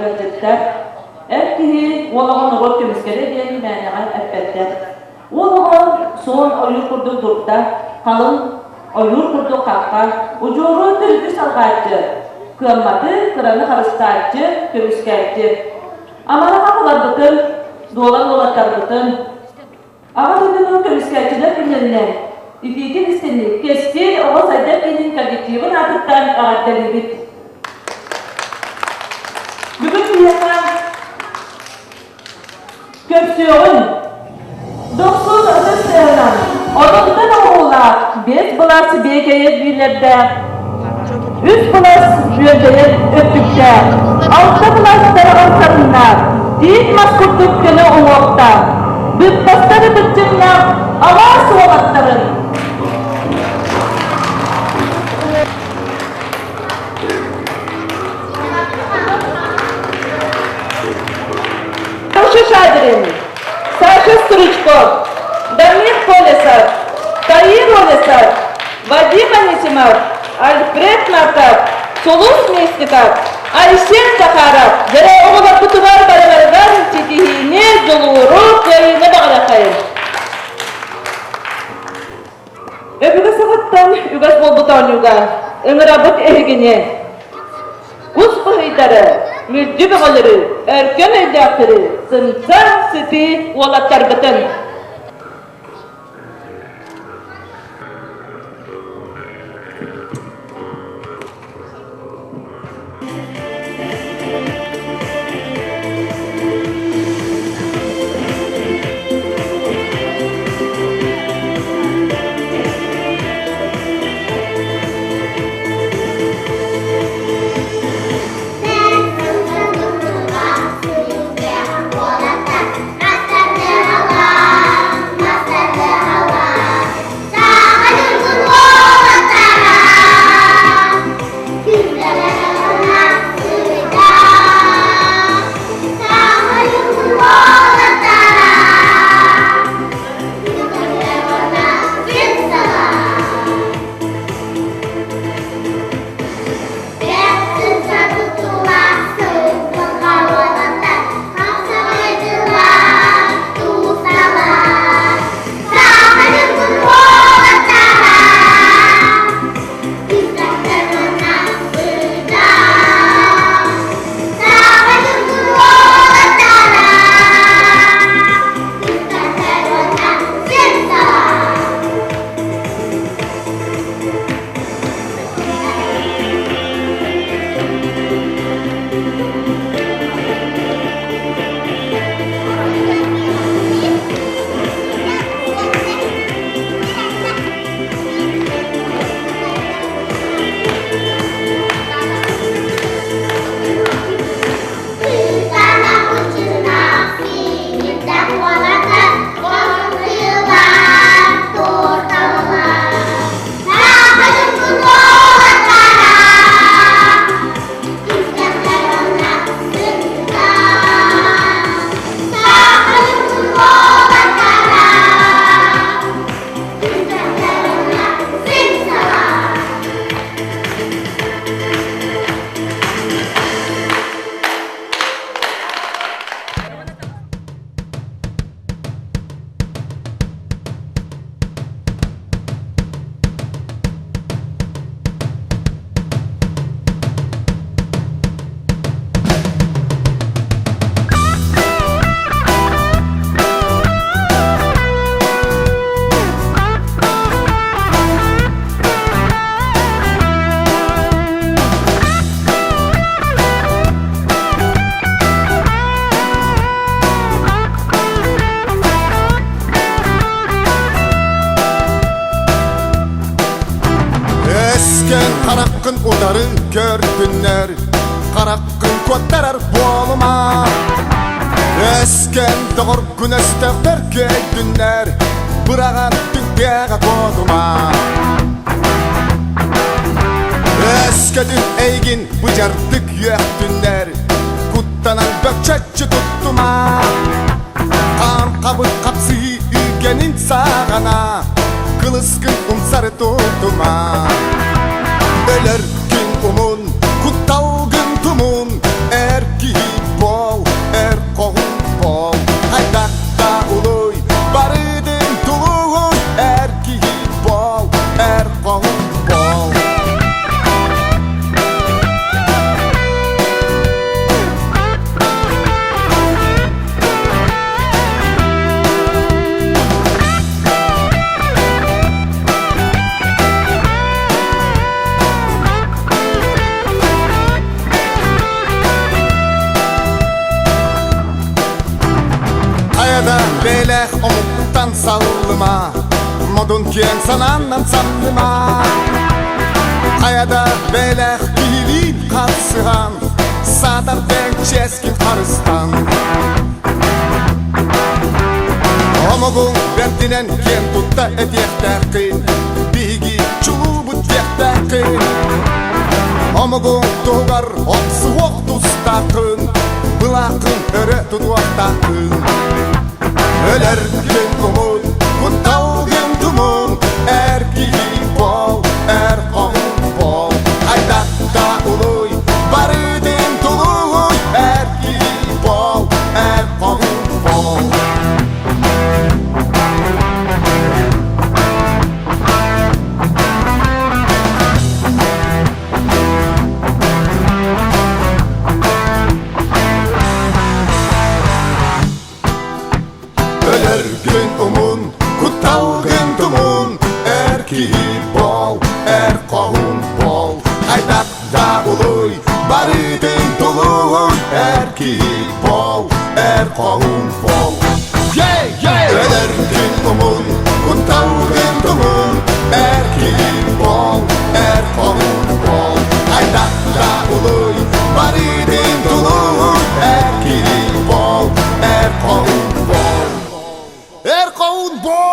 ыалдьыттар, эр киһи уол оҕо норуот көмүскэлэ диэн мээнэҕэ эппэттэр. Уол оҕо суон ойуур курдук дурда, халыҥ ойуур курдук хахха, удьуору төрүтү салҕааччы, кыамматы, кыраны харыстааччы, көмүскээччи. Амарах аҕаларбытын, дуолан уолаттарбытын, Аҕа дойдуну көмүскээччилэр күннэринэн итиитин истинник Кэскил оҕо сайдар киинин коллективын аатыттан эҕэрдэлиибит! Бүгүн биһиэхэ көрсүөҕүн дохсун ытыс тыаһынан отуттан оҥоһуулаах биэс былас биэкэйэ биилэрдээх үс былас үөдэйэр өттүктээх, алта былас дараҕан сарыннаах, тиит мас курдук көнө уҥуохтаах, быппастар ытыччыҥнаах алаас уолаттарын Саша Шадрин, Саша Стручков, Дамир Колесов, Таир Олесов, Вадим Анисимов, Альфред Мартов, Сулус Местников, Айсен Захаров дьэ оҕолорбутугар барыларыгар ситиһиини, дьулууру, кыайыыны баҕарахайын. Өбүгэ саҕаттан үгэс буолбут оонньууга ыҥырабыт эһигини. Кус быһыйдары, мүлдьү бөҕөлөрү, өркөн өйдөөхтөрү, сымса сытыы уолаттарбытын. Эскен хараххын утары көрдүннэр, хараххын куоттарар буолума. Эскен доҕоргун өстөөхтөр көйдүннэр, быраҕан түҥтээҕэ куотума. Өскөтүн эйигин быдьардык үөхтүннэр, куттанан бөкчөччү туттума. Хаан хабыр хапсыһыы үгэнин саҕана, кылыскын умсары тутума. Өлөр күн умун, кутталгын тумун, эр киһи. Хайа да бэйэлээх омуктан саллыма, модун киэҥ санааннан самныма. Хайа да бэйэлээх киһилиин харсыһан, саатар дэҥ чиэскин харыстан. Омугуҥ бэрдинэн киэн тутта этиэхтээххин, биһиги чулуубут диэхтээххин. Омугуҥ туһугар охсуһуох тустааххын, былааххын өрө тутуохтааххын. Өлөргүн умун, кутталгын тумун, эр киһи буол, эр хоһуун буол. Хайдах да улуй, барытын тулуй, эр киһи буол, эр хоһуун буол. Өлөргүн умун, кутталгын тумун, эр киһи буол, эр хоһуун буол. Хайдах да улуй, барытын тулуй, эр киһи буол, эр хоһуун буол. Өлөргүн умун, кутталгын тумун, эр киһи буол, эр хоһуун буол. Хайдах да улуй, барытын тулуй, эр киһи буол, эр хоһуун буол. Эр хоһуун буол!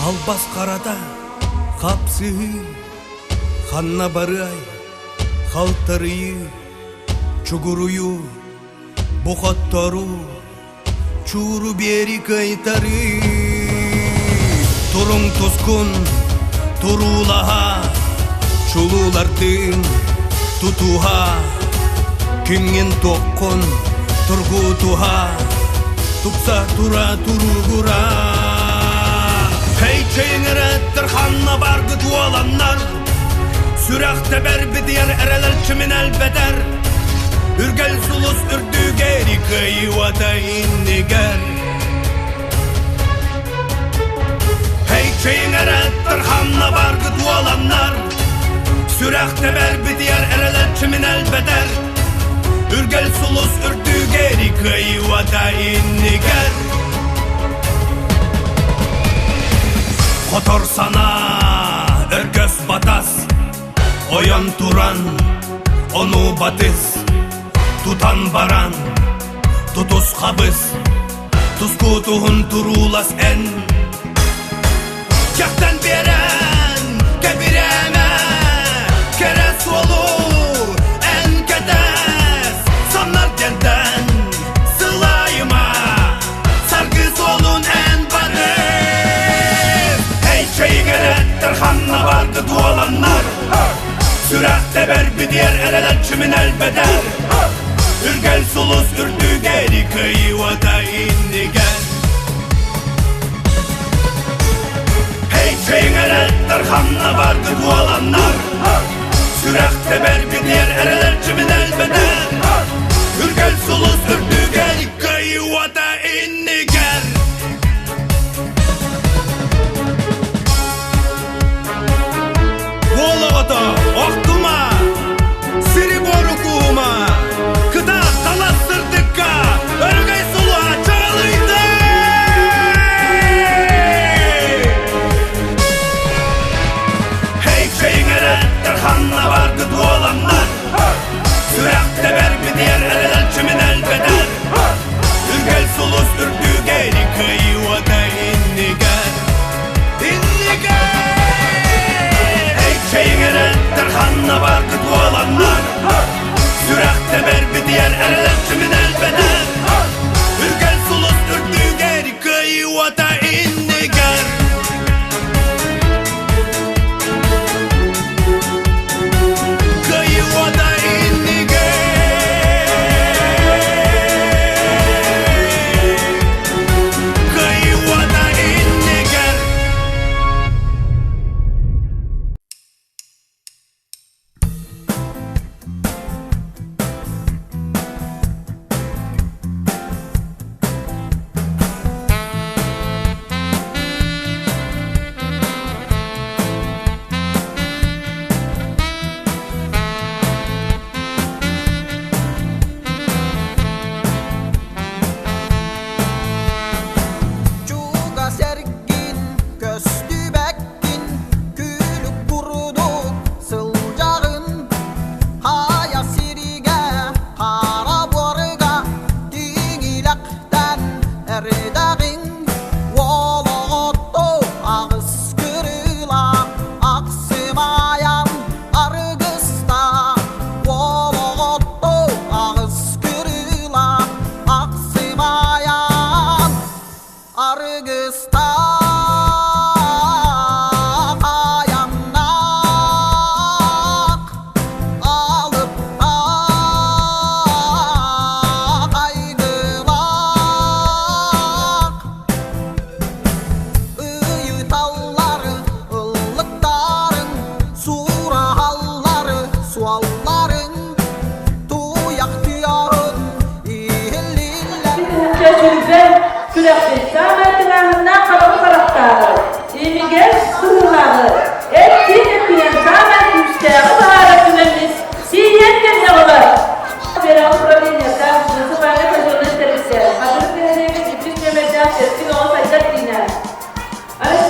Халбас харата, хапсыһыы, ханна барыай, халтарыйыы, чугуруйуу, бу хотторуу, чууру биэри кыайтарыы. Туруҥ тускун, туруулаһа, чулуулардыын тутуһа, кимҥин туоххун тургутуһа, тупса тура туругура. Хей чэйиҥэрэттэр ханна баргыт уоланнар, Сүрэх тэбэр битийэр эрэлэр чимин элбэтэр, Үргэл сулус үрдүгэр кыайыыта иннигэр. Хей чэйиҥэрэттэр ханна баргыт уоланнар, Сүрэх тэбэр битийэр эрэлэр чимин элбэтэр, Үргэл сулус үрдүгэр кыайыыта иннигэр. Хотор санаа, өргөс батас, ойон туран, ону батыс, тутан баран, тутус хабыс, тускутуһун туруулас эн. Кэхтэн биэрэн, кэбирээмэ, кэрэ суолу эн кэтэс, соннор диэнтэн сылайыма, саргы суолун эн барыс. Эй, чэйиҥэрэттэр ханна барды дуоланнар, сүрэх тэбэр битиэр эрэлэр чимин элбэтэр, үргэл сулус үрдүгэр кыайыыта иннигэр. Эй, чэйиҥэрэттэр ханна барды дуоланнар, сүрэх тэбэр битиэр эрэлэр чимин элбэтэр, үргэл сулус үрдүгэр кыайыыта иннигэр. Уол оҕото, охтума, сири-буору куума, кытаат талас сырдыкка, өрөгөй сулуһа чаҕылыйды! Эй, чэйиҥэрэттэр ханна бардыт уоланнар, сүрэх тэбэр битиэр эрэлэр чимин элбэтэр, үргэл сулус үрдүгэр кыайыы уота иннигэр. Иннигэр! Эй, чэйиҥэрэттэр ханна бардыт уоланнар, сүрэх тэбэр битиэр эрэлэр чимин элбэтэр, үргэл сулус үрдүгэр кыайыы уота иннигэр.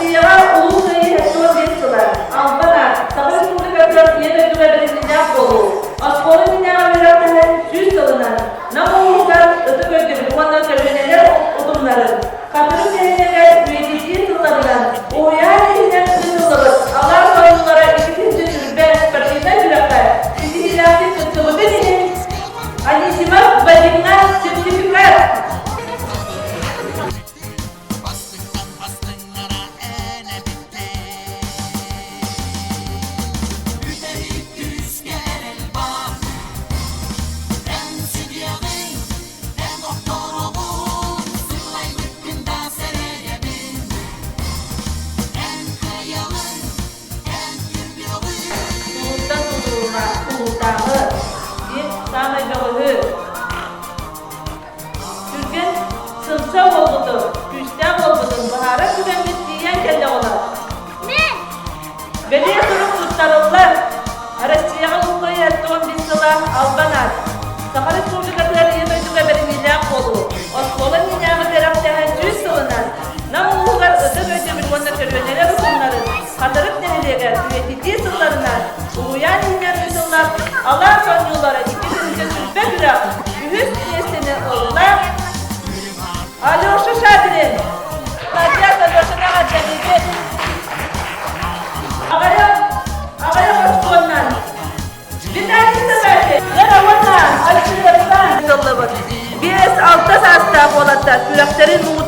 Россияҕа Улуу Кыайыы 75 сыла, Албан аат, Саха Республикатыгар Ийэ дойдуга бэриниилээх буолуу, оскуола иннинээҕи үөрэхтэһэр сүүс сылынан Нам улууһугар Ытык өйдөбүл уонна көлүөнэлэр утумнарын Хатырык нэһилиэгэр үйэтитии сылларынан уһуйаан иһинэн ыытыллыбыт алаас оонньуулара 220 спортивнай күрэххэ ситиһиилээхтик кыттыбытын иһин Анисимов Вадимҥа сертификат! Тулуттан тулуура, тулуурдааҕы, диэн саамай бөҕөһү Түргэн сымса буолбутун, күүстээх буолбутун быһаарар түгэммит тиийэн кэллэ оҕолор. Бэлиэ сурук туттарыллар. Россияҕа Лукоя 15 сыла албан аат. Саха Республикатыгар Ийэ дойдуга бэриниилээх буолуу, оскуола иннинээҕи үөрэхтээһин сүүс сылынан Нам улууһугар Ытык өйдөбүл уонна көлүөнэлэр утумнарын Хатырык нэһилиэгэр үйэтитии сылларынан уһуйаан иһинэн ыытыллар Алаас оонньуулара 2020 күрэх үһүс миэстэни ылла Алеша Шадрин. Молодец, Алешаны эҕэрдэлиибит. Аҕайах, аҕайах очкуоннан Виталий Савельев, Лера уонна Александр Тыллыбыт. 5-6 саастаах уолаттар күрэхтэрин муҥутуур.